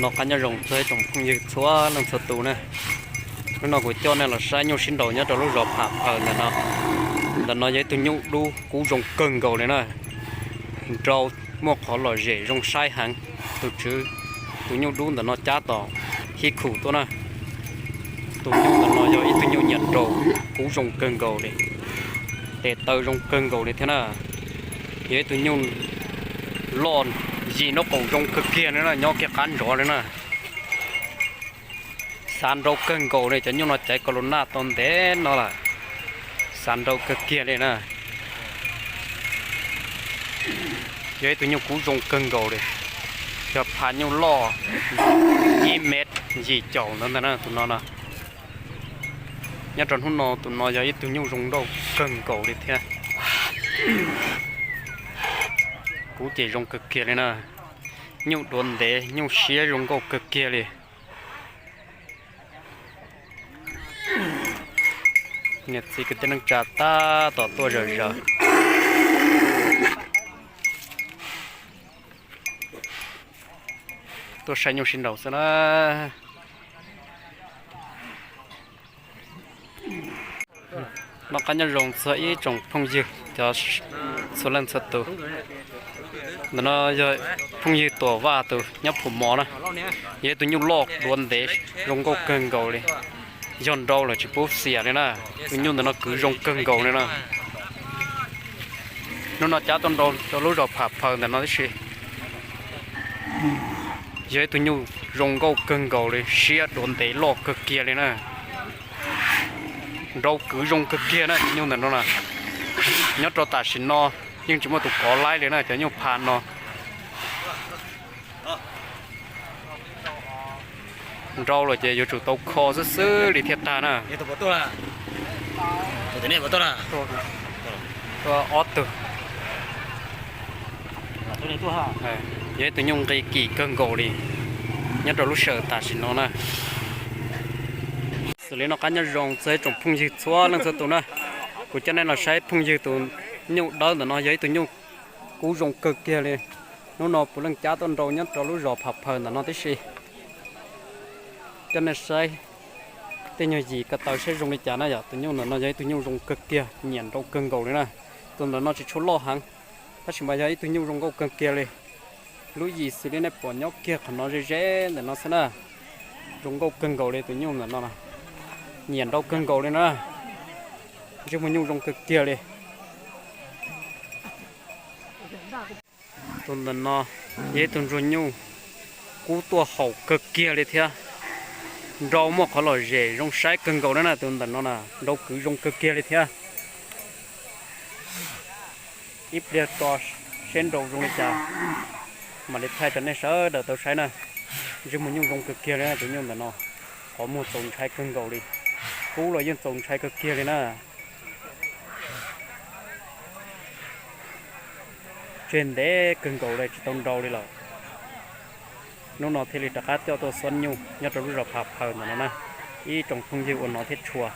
No qab nyob zoo txog ib tsoom phooj ywg txhua leej txhua tus na. Hnub no kuv coj nej los saib nyuj sib nraus nyob rau lub zos Pham Phaws ntawm no. Ntawm no yog ib tug nyuj dub kub zoo kawg nkaus li na. Nrau muaj qhov lom zem zoo saib heev. Tus tswv tus nyuj dub ntawm no cab tom hib khum tuaj na. Tus nyuj ntawm no yog ib tug nyuj nyiam nraus kub zoo kawg nkaus li. Tes taw zoo kawg nkaus li thiab na. Yog ib tug nyuj loj yim nraub qaum zoo kawg kiag li na, nyob kiag qab ntsos li na. Xav nrau kawg nkaus li, cov nyuj no caiv kaus lus naj tau ntev no lawm. Xav nrau kawg kiag li na. Yog ib tug nyuj kub zoo kawg nkaus li. Yog pha nyuj loj ib mev yim caum ntawd ntag na tus no na. Nyob rau hnub no tus no yog ib tug nyuj zoo nkauj kawg nkaus li thiab. Kub ces zoo kawg kiag li na. Nyuj duav ntev nyuj siab zoo nkauj kawg kiag li. Niam txiv kwv tij neej tsa tab tom tuaj zawm zaws tuaj saib nyuj sib nraus xwb na. Noj qab nyob zoo txog ib tsoom phooj ywg cov txhua leej txhua tus. Ntawm no yog phooj ywg Tuam Vaj tus nyob Phu Mov na, yog ib tug nyuj loj duav ntev zoo nkauj kawg nkaus li. Yog nrau lawm tsis pub xiam li na. Tus nyuj ntawm no kwv zoo kawg nkaus li na. Hnub no cab tuaj nrau rau lub zos Pham Phaws ntawm no tib si. Yog ib tug nyuj zoo nkauj kawg nkaus li, siab duav ntev loj kawg kiag li na. Nrau kwv zoo kawg kiag na, cov nyuj ntawm no na. Nyob rau tam sim no yeej tsis muaj tus kov laib li na, cov nyuj pha no. Nrau lawm ces yuav tsum tau kho xwb xwb li thiaj tag na. Ob tug. Yog ib tug nyuj nqi kim kawg nkaus li nyob rau lub sij hawm tam sim no na. Xws li noj qab nyob zoo txog ib tsoom phooj ywg txhua leej txhua tus na. Kuv coj nej los saib phooj ywg tus nyuj dawb ntawm no yog ib tug nyuj kub zoo kawg kiag li. Hnub no puav leej cab tuaj nrau nyob rau lub zos Pham Phaws ntawm no tib si. Coj nej saib tej nyuag yim ko taw saib zoo li cas na yom. Tus nyuj ntawm no yog ib tug nyuj zoo kawg kiag, nyiam nrau kawg nkaus li na. Tus ntawm no tsis tshua loj heev, tab sis mas yog ib tug nyuj zoo nkauj kawg kiag li. Lub yim xws li nej pom nyob kiag qhov no ze ze ntawm no xwb na. Zoo nkauj kawg nkaus li tus nyuj ntawm no, nyiam nrau kawg nkaus li na. Ntsej muag nyuj zoo kawg kiag li. Tus ntawm no yog ib tug ntsuag nyuj kub tuaj haum kawg kiag li thiab. Nrau muaj qhov lom zem zoo saib kawg nkaus li na, tus ntawm no na nrau kwv zoo kawg kiag li thiab. Ib pliag tso seb nrau zoo li cas mam li thaij rau nej sawv daws tau saib na. Ntsej muag nyuj zoo kawg kiag li na tus nyuj ntawm no. Qhov muag txaus ntshai kawg nkaus li. Kub los yeej txaus ntshai kawg kiag li na. Tseg ntev kawg nkaus li tsis tau nrau li lawm. Hnub no thiaj li rov qab coj tuaj xuab nyuj nyob rau lub zos Pham Phaws ntawm no na. Ib tsoom phooj ywg ua nov thiab tshua.